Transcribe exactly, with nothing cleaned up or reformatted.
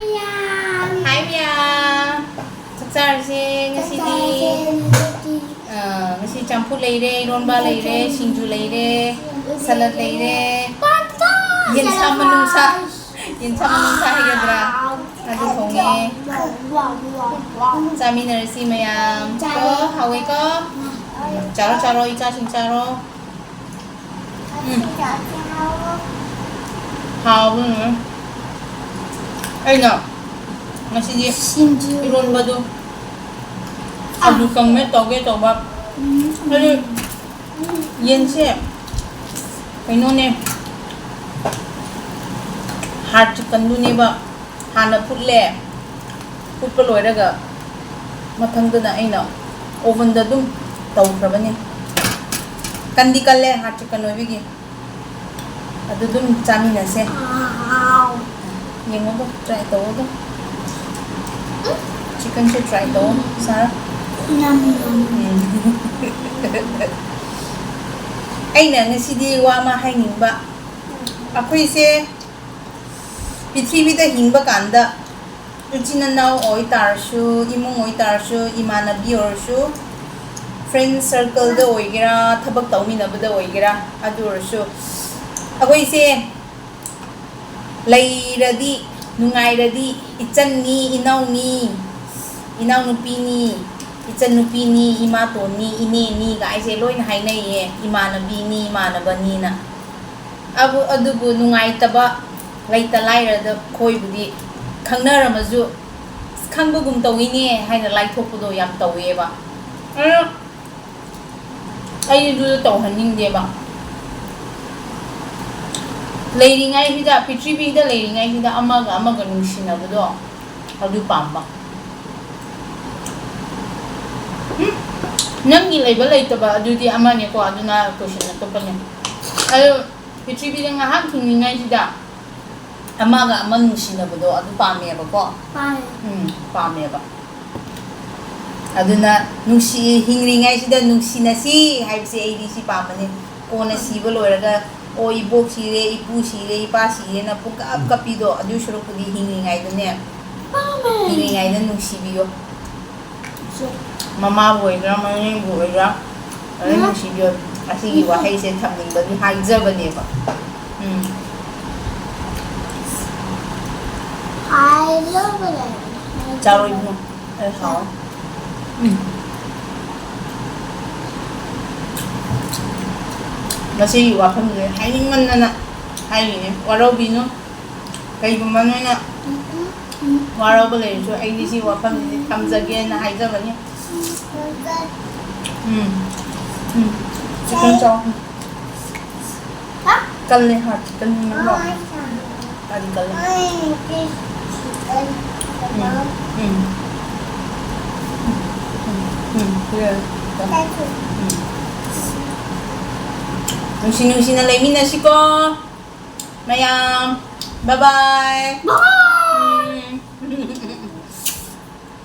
ꯃꯌꯥꯝ꯫ ꯍꯥꯏ ꯃꯌꯥꯝ꯫ ꯆꯥꯛ ꯆꯥꯔꯁꯦ ꯉꯁꯤꯗꯤ꯫ ꯆꯥꯛ ꯆꯥꯔꯁꯦ ꯉꯁꯤꯗꯤ꯫ ꯑꯥ, ꯉꯁꯤ ꯆꯝꯐꯨꯠ ꯂꯩꯔꯦ, ꯏꯔꯣꯟꯕ ꯂꯩꯔꯦ, ꯁꯤꯡꯖꯨ ꯂꯩꯔꯦ, ꯁꯂꯠ ꯂꯩꯔꯦ꯫ ꯄꯥꯟꯊꯣꯛ ꯌꯦꯟꯁꯥ ꯆꯠꯂꯣ꯫ ꯃꯅꯨꯡꯁꯥ, ꯌꯦꯟꯁꯥ ꯃꯅꯨꯡꯁꯥ ꯍꯥꯏꯒꯗ꯭ꯔꯥ? ꯑꯗꯨ ꯊꯣꯡꯉꯦ꯫ ꯋꯥꯎ, ꯋꯥꯎ, ꯋꯥꯎ, ꯋꯥꯎ꯫ ꯆꯥꯃꯤꯟꯅꯔꯁꯤ ꯃꯌꯥꯝ꯫ ꯆꯥꯔꯦ꯫ ꯀꯣ, ꯍꯥꯎꯋꯦꯀꯣ? ꯎꯝ, ꯆꯥꯔꯣ, ꯆꯥꯔꯣ, ꯏꯆꯥꯁꯤꯡ ꯆꯥꯔꯣ꯫ ꯎꯝ꯫ ꯍꯥꯎꯕꯅꯦ꯫ ꯑꯩꯅ ꯉꯁꯤꯗꯤ ꯁꯤꯡꯖꯨ꯫ ꯏꯔꯣꯟꯕꯗꯨ ꯑꯥ꯫ ꯑꯂꯨ ꯀꯪꯃꯦꯠ ꯇꯧꯒꯦ ꯇꯧꯕ꯫ ꯎꯝ꯫ ꯑꯗꯨ ꯌꯦꯟꯁꯦ ꯀꯩꯅꯣꯅꯦ, ꯍꯥꯔꯠ ꯆꯤꯛꯀꯟꯗꯨꯅꯦꯕ꯫ ꯍꯥꯟꯅ ꯐꯨꯠꯂꯦ꯫ ꯐꯨꯠꯄ ꯂꯣꯏꯔꯒ ꯃꯊꯪꯗꯅ ꯑꯩꯅ ꯑꯣꯚꯟꯗ ꯑꯗꯨꯝ ꯇꯧꯈ꯭ꯔꯕꯅꯦ꯫ ꯀꯟꯗꯤ ꯀꯜꯂꯦ, ꯍꯥꯔꯠ ꯆꯤꯛꯀꯟ ꯑꯣꯏꯕꯒꯤ꯫ ꯑꯗꯨ ꯑꯗꯨꯝ ꯆꯥꯃꯤꯟꯅꯁꯦ꯫ ꯌꯦꯡꯉꯣꯗꯣ, ꯇ꯭ꯔꯥꯏ ꯇꯧꯑꯣꯗꯣ꯫ ꯆꯤꯛꯀꯟꯁꯨ ꯇ꯭ꯔꯥꯏ ꯇꯧꯑꯣ, ꯁꯥꯔꯥ꯫ ꯌꯥꯝ ꯌꯥꯝ꯫ ꯎꯝ꯫ ꯑꯩꯅ ꯉꯁꯤꯗꯤ ꯋꯥ ꯑꯃ ꯍꯥꯏꯅꯤꯡꯕ꯫ ꯑꯩꯈꯣꯏꯁꯦ ꯄ꯭ꯔꯤꯊꯤꯕꯤꯗ ꯍꯤꯡꯕ ꯀꯥꯟꯗ ꯏꯆꯤꯟ ꯏꯅꯥꯎ ꯑꯣꯏꯇꯥꯔꯁꯨ, ꯏꯃꯨꯡ ꯑꯣꯏꯇꯥꯔꯁꯨ, ꯏꯃꯥꯟꯅꯕꯤ ꯑꯣꯏꯔꯁꯨ, ꯐ꯭ꯔꯦꯟ ꯁꯔꯀꯜꯗ ꯑꯣꯏꯒꯦꯔꯥ, ꯊꯕꯛ ꯇꯧꯃꯤꯟꯅꯕꯗ ꯑꯣꯏꯒꯦꯔꯥ, ꯑꯗꯨ ꯑꯣꯏꯔꯁꯨ ꯑꯩꯈꯣꯏꯁꯦ ꯂꯩꯔꯗꯤ, ꯅꯨꯡꯉꯥꯏꯔꯗꯤ, ꯏꯆꯟꯅꯤ, ꯏꯅꯥꯎꯅꯤ, ꯏꯅꯥꯎꯅꯨꯄꯤꯅꯤ, ꯏꯆꯟꯅꯨꯄꯤꯅꯤ, ꯏꯃꯥꯇꯣꯟꯅꯤ, ꯏꯅꯦꯅꯤ ꯒꯥꯏꯁꯦ ꯂꯣꯏꯅ ꯍꯥꯏꯅꯩꯌꯦ, ꯏꯃꯥꯟꯅꯕꯤꯅꯤ, ꯏꯃꯥꯟꯅꯕꯅꯤꯅ꯫ ꯑꯕꯨ-, ꯑꯗꯨꯕꯨ ꯅꯨꯡꯉꯥꯏꯇꯕ ꯂꯩꯇ ꯂꯥꯏꯔꯗ ꯑꯩꯈꯣꯏꯕꯨꯗꯤ ꯈꯪꯅꯔꯝꯃꯁꯨ, "ꯑꯁ, ꯈꯪꯕꯒꯨꯝ ꯇꯧꯏꯅꯦ" ꯍꯥꯏꯅ ꯂꯥꯏꯊꯣꯛꯄꯗꯣ ꯌꯥꯝ ꯇꯧꯋꯦꯕ꯫ ꯑꯗꯣ ꯑꯩꯗꯤ ꯑꯗꯨꯗꯣ ꯇꯧꯍꯟꯅꯤꯡꯗꯦꯕ꯫ ꯂꯩꯔꯤꯉꯩꯁꯤꯗ, ꯄ꯭ꯔꯤꯊꯤꯕꯤꯗ ꯂꯩꯔꯤꯉꯩꯁꯤꯗ ꯑꯃꯒ ꯑꯃꯒ ꯅꯨꯡꯁꯤꯅꯕꯗꯣ ꯑꯗꯨ ꯄꯥꯝꯕ꯫ ꯎꯝ, ꯅꯪꯒꯤ ꯂꯩꯕ ꯂꯩꯇꯕ ꯑꯗꯨꯗꯤ ꯑꯃꯅꯦꯀꯣ, ꯑꯗꯨꯅ ꯀꯣꯏꯁꯟ ꯑꯇꯣꯞꯄꯅꯦ꯫ ꯑꯗꯨ ꯄ꯭ꯔꯤꯊꯤꯕꯤꯗ ꯉꯥꯏꯍꯥꯛ ꯍꯤꯡꯂꯤꯉꯩꯁꯤꯗ ꯑꯃꯒ ꯑꯃ ꯅꯨꯡꯁꯤꯅꯕꯗꯣ ꯑꯗꯨ ꯄꯥꯝꯃꯦꯕꯀꯣ꯫ ꯄꯥꯝꯃꯦ꯫ ꯎꯝ, ꯄꯥꯝꯃꯦꯕ꯫ ꯑꯗꯨꯅ ꯅꯨꯡꯁꯤ-, ꯍꯤꯡꯂꯤꯉꯩꯁꯤꯗ ꯅꯨꯡꯁꯤꯅꯁꯤ ꯍꯥꯏꯕꯁꯦ ꯑꯩꯗꯤ ꯁꯤ ꯄꯥꯝꯕꯅꯦ꯫ ꯀꯣꯟꯅ ꯁꯤꯕ ꯂꯣꯏꯔꯒ ꯑꯣ, ꯏꯕꯣꯛ ꯁꯤꯔꯦ, ꯏꯄꯨ ꯁꯤꯔꯦ, ꯏꯄꯥ ꯁꯤꯔꯦꯅ ꯄꯨꯡꯀꯞ ꯀꯞꯄꯤꯗꯣ, ꯑꯗꯨ ꯁꯔꯨꯛꯄꯨꯗꯤ ꯍꯤꯡꯂꯤꯉꯩꯗꯅꯦ, ꯍꯤꯡꯂꯤꯉꯩꯗ ꯅꯨꯡꯁꯤꯕꯤꯌꯣ꯫ ꯃꯃꯥꯕꯨ ꯑꯣꯏꯒꯦꯔꯥ, ꯃꯅꯦꯕꯨ ꯑꯣꯏꯒꯦꯔꯥ, ꯑꯗꯨꯝ ꯎꯝ꯫ ꯅꯨꯡꯁꯤꯕꯤꯌꯣ꯫ ꯑꯁꯤꯒꯤ ꯎꯝ꯫ ꯋꯥꯍꯩꯁꯦ ꯊꯝꯅꯤꯡꯕꯒꯤ ꯍꯥꯏꯖꯕꯅꯦꯕ꯫ ꯎꯝ꯫ ꯍꯥꯏꯖꯕꯅꯦ꯫ ꯆꯥꯔꯣ ꯏꯕꯨꯡꯉꯣ꯫ ꯑꯩ ꯍꯥꯎ꯫ ꯎꯝ꯫ ꯃꯁꯤꯒꯤ ꯋꯥꯐꯝꯁꯦ ꯍꯥꯏꯅꯤꯡꯃꯟꯗꯅ ꯍꯥꯏꯔꯤꯅꯦ꯫ ꯋꯥꯔꯧꯕꯤꯅꯨ꯫ ꯀꯩꯒꯨꯝꯕ ꯅꯣꯏꯅ ꯋꯥꯔꯧꯕ ꯂꯩꯔꯁꯨ, ꯑꯩꯗꯤ ꯁꯤ ꯋꯥꯐꯝꯁꯤꯗꯤ ꯊꯝꯖꯒꯦꯅ ꯍꯥꯏꯖꯕꯅꯤ꯫ ꯎꯝ꯫ ꯎꯝ꯫ ꯆꯤꯛꯀꯟ ꯆꯥꯎ꯫ ꯀꯜꯂꯦ, ꯍꯥꯔꯠ ꯆꯤꯛꯀꯟ ꯅꯠꯇ꯭ꯔꯣ? ꯀꯜꯂꯤ, ꯀꯜꯂꯤ꯫ ꯎꯝ, ꯎꯝ꯫ ꯎꯝ, ꯎꯝ, ꯎꯝ, ꯎꯝ꯫ ꯅꯨꯡꯁꯤ ꯅꯨꯡꯁꯤꯅ ꯂꯩꯃꯤꯟꯅꯁꯤꯀꯣ ꯃꯌꯥꯝ꯫ ꯕꯥꯏ ꯕꯥꯏ꯫